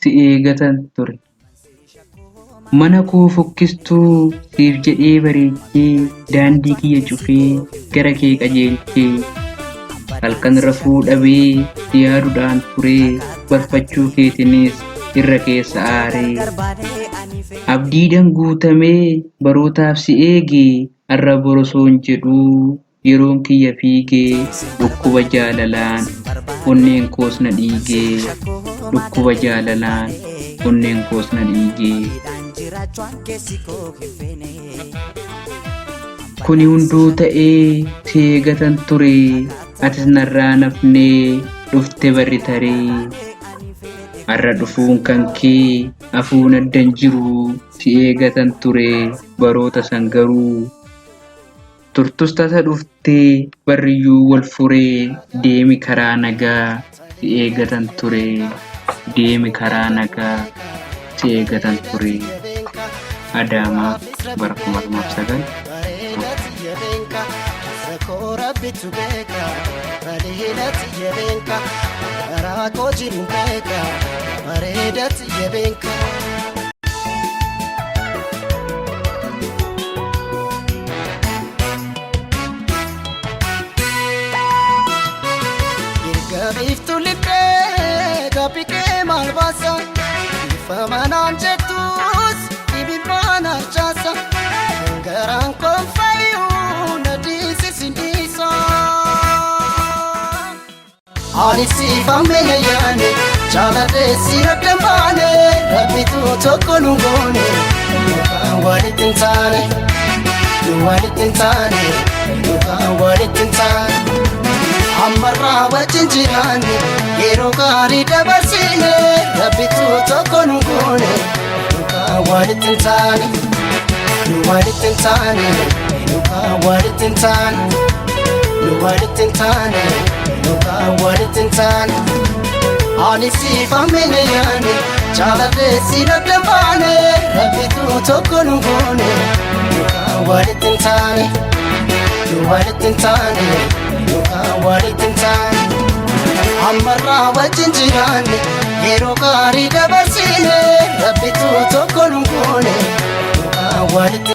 si eegatan ture. Mana koo fokkistuu siif jedhee bareechee daandii kiyya cufee gara kee qajeelchee halkan rafuu dhabee si yaaduudhaan turee barfachuu keetiinis irra keessa aaree abdiidhaan guutamee barootaaf si eegee har'a borosoon jedhuu yeroon kiyya fiigee dhukkuba jaalalaan onneen koos na dhiigee dhukkuba jaalalaan onneen koos na dhiigee. Kuni hunduu ta'ee si eegatan ture atis narraa nafnee dhufte barri taree har'a dhufuun kan kee afuun addan jiru si eegatan ture baroota san garuu turtus tasa dhuftee barriyyuu wal furee deemi karaa nagaa si eegatan ture deemi karaa nagaa si eegatan ture. Adaamaa bara 2009. Biiftuu lixxee gaaffii kee maal baasa? Ifa manaan jettus dhibimmaan harcaasa. Garaan koon fayyuu na dhiisisi dhiisa. Ani siifame na yaane jaaladhee si adda baane rabbitu tokko nu goone yookaan walitti hin taane nu walitti hin taane yookaan walitti hin taane. Ammarraa wajjin jiraanne yeroo gaarii dabarsine rabbitu tokko nu goone yookaan walitti hin taane nu walitti hin taane yookaan walitti hin taane nu walitti hin taane yookaan walitti hin taane. Ani siifame na yaane jaaladhee si adda baane rabbitu tokko nu goone yookaan walitti hin taane nu walitti hin taane. Yookaan walitti hin taane ammarraa wajjin jiraanne yeroo gaarii dabarsine rabbitu tokko nu goone yookaan walitti.